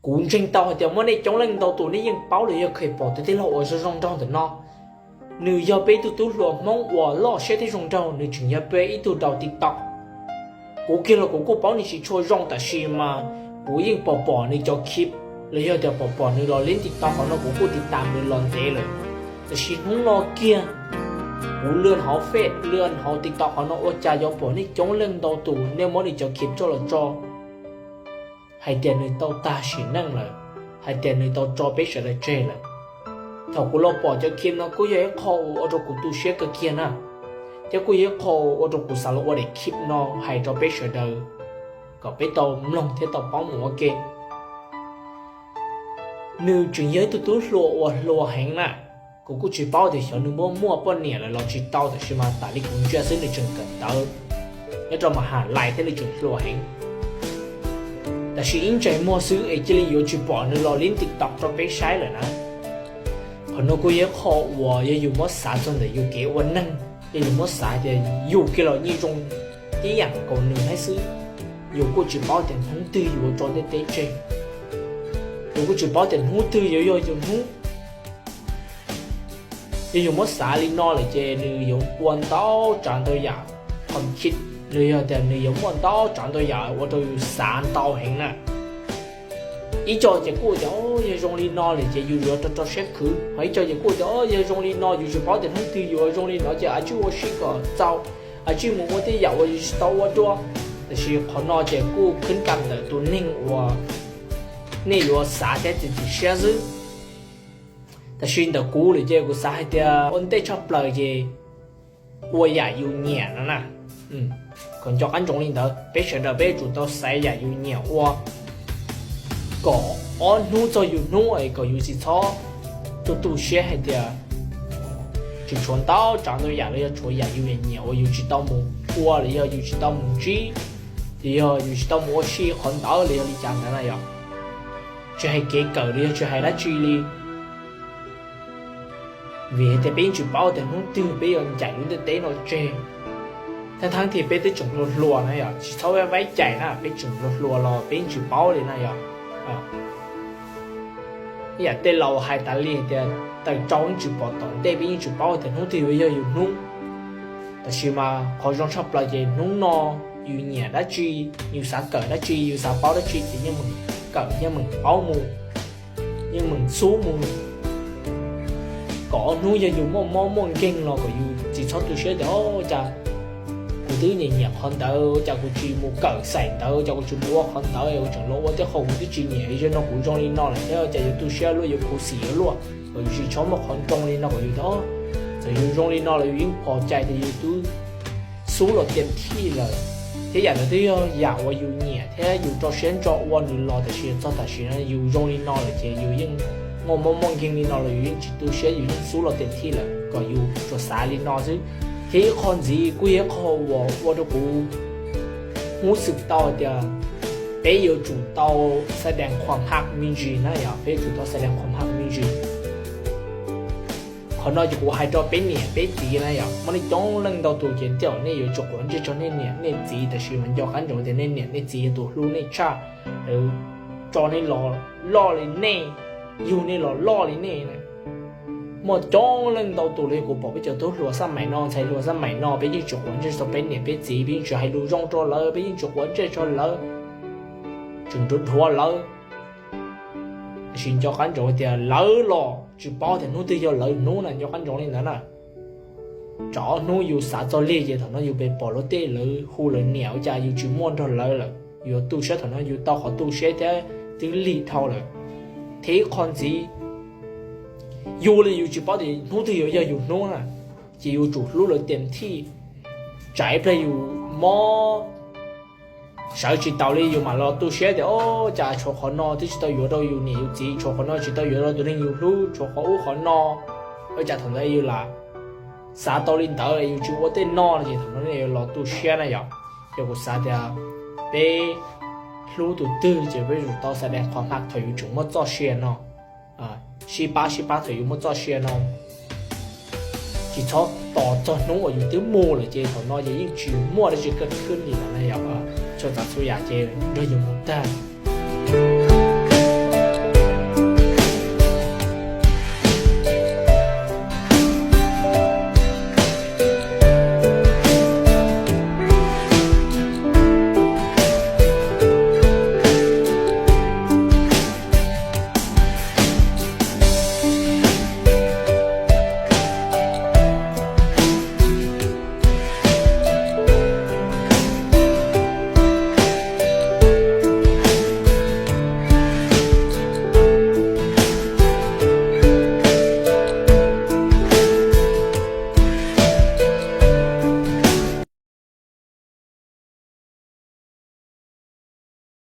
Kuv ntseeg tau hais tias muaj nej coob leej ntau tus nej yeej paub los yog kheev pom tus tij laug uas zoo zoo nraug ntawm no. Nws yog peb ib tug tub hluas Hmoob uas loj siab thiab zoo nraug, nws tseem yog peb ib tug daus TikTok. Kuv kiag los kuv kuj paub nws tsis tshua zoo tab sis mas kuv yeej pom pom nws cov clip los yog tias pom pom nws los lib TikTok qhov no kuv kuj tiv tas nws los ntev lawm. Tab sis hnub no kiag kuv lwm hauv Face lwm hauv TikTok qhov no ua cas yuav pom nej coob leej ntau tus nej muab nws cov clip coj los tso hais tias nws tau tag sim neej lawm, hais tias nws tau tso peb sawv daws tseg lawm. Thaum kuv los pom cov clip no kuj yog ib qho uas ua rau kuv tu siab kawg kiag na, thiab kuj yog ib qho ua rau kuv xav los ua daim clip no hais rau peb sawv daws kom peb tau mloog thiab tau paub mus ua ke. Nws tseem yog ib tug tub hluas uas hluas heev na. Kuv kuj tsis paub tias xyov nws muaj muaj poj niam lawm los tsis tau tab sis mas tas li kuv ntsia xwb nws tseem kawm ntawv nyob rau ma ha lais thiab nws tseem hluas heev. Tab sis ib ntsais muag xwb es cia li yuav tsis pom nws los lib TikTok rau peb saib lawm na. Qhov no kuj yog ib qho uas yog yus muab xav txog ntawm yus kev ua neeg, yog yus muab xav tias yus kiag los yeej zoo tib yam nkaus nws thiab xwb. Yus kuj tsis paub tias hnub twg yus yuav tso ntiaj teb tseg, yus kuj tsis paub tias hnub twg yuav yog yus hnub. Yog yus muab xav li no lawm ces nws yuav ua ntau tsav ntau yam, qhov khib los yog tias nws yuav muaj ntau tsav ntau yam ua rau yus xav ntau heev na. Ib co ces kuj tias yog zoo li no lawm ces yus yuav rau rau siab khwv, ho ib co ces kuj tias yog zoo li no yus tsis paub tias hnub twg yuav zoo li no ces a tsij ua si kom txaus, a tsij mus ua tej yam uas yus tsis tau ua dua. Tab sis qhov no ces kuj khwb kam ntawm tus neeg uas nej yuav xav thiab txiav txim siab xwb. Tab sis ntawm kuv lawm ces kuv xav hais tias ua ntej tshaj plaws ces ua yam yus nyiam no na. Kom nco qab ntsoov li ntawd, peb sawv daws peb yuav tsum tau xaiv yam yus nyiam ua kom ob hnub txog yus hnub es kom yus tsis txhob tu tu siab hais tias tsis tshuav ntau tsav ntau yam los yog tshuav yam yus nyiam uas yus tsis tau mus ua los yog yus tsis tau mus ntsib, los yog yus tsis tau mus ua si qhov ntawd los yog li cas ntawd na yom. Tsis hais kev kawm los yog tsis hais dab tsi li. Vim hais tias peb yeej tsis paub tias hnub twg peb yuav ncaim lub ntiaj teb no tseg. Thaj thab tias peb twb tseem hluas hluas na yom, tsis txhob vaib cais na, peb tseem hluas hluas los peb yeej tsis paub li na yom. Ib yam tej laus hais tas li hais tias tawm tsau yeej tsis pom tom ntej, peb yeej tsis paub tias hnub twg yuav yog yus hnub. Tab sis mas qhov zoo tshaj plaws ces hnub no yus nyiam dab tsi, yus xav kawm dab tsi, yus xav paub dab tsi ces yeej meem kawm, yeej meem paub mus, yeej meem xub mus. Kom ob hnub yog yus muaj mob muaj nkeeg los kom yus tsis txhob tu siab tias cas kuv twb nyiam nyiam qhov ntawd cas kuv tsis mus kawm xaim ntawd, cas kuv tsis mus ua qhov ntawd, kuv tseem los ua tej qho kuv twb tsis nyiam, zaum no kuv zoo li no lawm thiab cas yuav tu siab luaj, yuav khuv xim yuav luaj. Kom yus tsis txhob muaj qhov nroo li no kom yus tias txawm yus zoo li no los yus yeej pom cai tias yus twb xub los tias thij lawm, thiab yam ntawd twb yog yam uas yus nyiam thiab yus rau siab ntso ua nws los, tab sis txog tam sim no yus zoo li no lawm ces yus yeej muaj mob muaj nkeeg li no los yus yeej tsis tu siab, yus yeej xub los tias thij lawm, kom yus tsuas xav li no xwb. Thiab ib qho ntxiv kuj yog ib qho uas ua rau kuv hnub xwm tau tias peb yuav tsum tau xa dees qhuas mham me ntsis na yom, peb yuav tsum tau xa dees qhuas mham me ntsis. Qhov no ces kuv hais rau peb niam peb txiv na yom, muaj nej coob leej ntau tus ces tej zaum nej yuav tsum quav ntsej tso nej niam nej txiv, tab sis mas nco qab ntsoov tias nej niam nej txiv yog tus hlub nej tshaj, lawv tso nej los loj li nej, yug nej los loj li nej na. Muaj coob leej ntau tus li kuv pom peb cov tub hluas xab maim no, ntxhais hluas xab maim no, peb yeej tsis quav ntsej rau peb niam peb txiv, peb yeej tsis hais lus zoo rau lawv, peb yeej tsis quav ntsej rau lawv, tseem nruab dhuav lawv. Tab sis nco qab ntsoov tias lawv los tsis paub tias hnub twg yog lawv hnub na, nco qab ntsoov li ntawd na. Tsam ob hnub yus xav txog lig ces thaum no yus pem pom luag tej lawv hu lawv niam ua cas yus tsis muaj nrog lawv lawm, yus yuav tu siab, thaum no yus tau qhov tu siab thiab twb lig dhau lawm. Thiab ib qho ntxiv, yus li yus tsis paub tias hnub twg yuav yog yus hnub na, ces yus tsum hlub lawv tias thij. Tsam ib pliag yus mob sawv tsis taus li yus mam los tu siab tias o, cas tshuav qhov no twb tsis tau yuav rau yus niam yus txiv, tshuav qhov no tsis tau yuav rau tus neeg yus hlub, tshuav qhov ub qhov no, ua cas thaum ntawd yus lam xav tau li ntawd yus tsis ua tej no no ces thaum no nej yuav los tu siab na yom. Ces kuv xav tias peb hlub tus twg ces peb yuav tsum tau xa dees qhuas mham thaum yus tseem muaj txoj sia no, sib pab sib pab thaum yus muaj txoj sia no. Tsis txhob tos txog hnub uas yus twb mus lawm ces thaum no ces yeej tsis muaj dab tsi khwb li lawm na yom. Txhua tsav txhua yam ces nrog yus mus tag.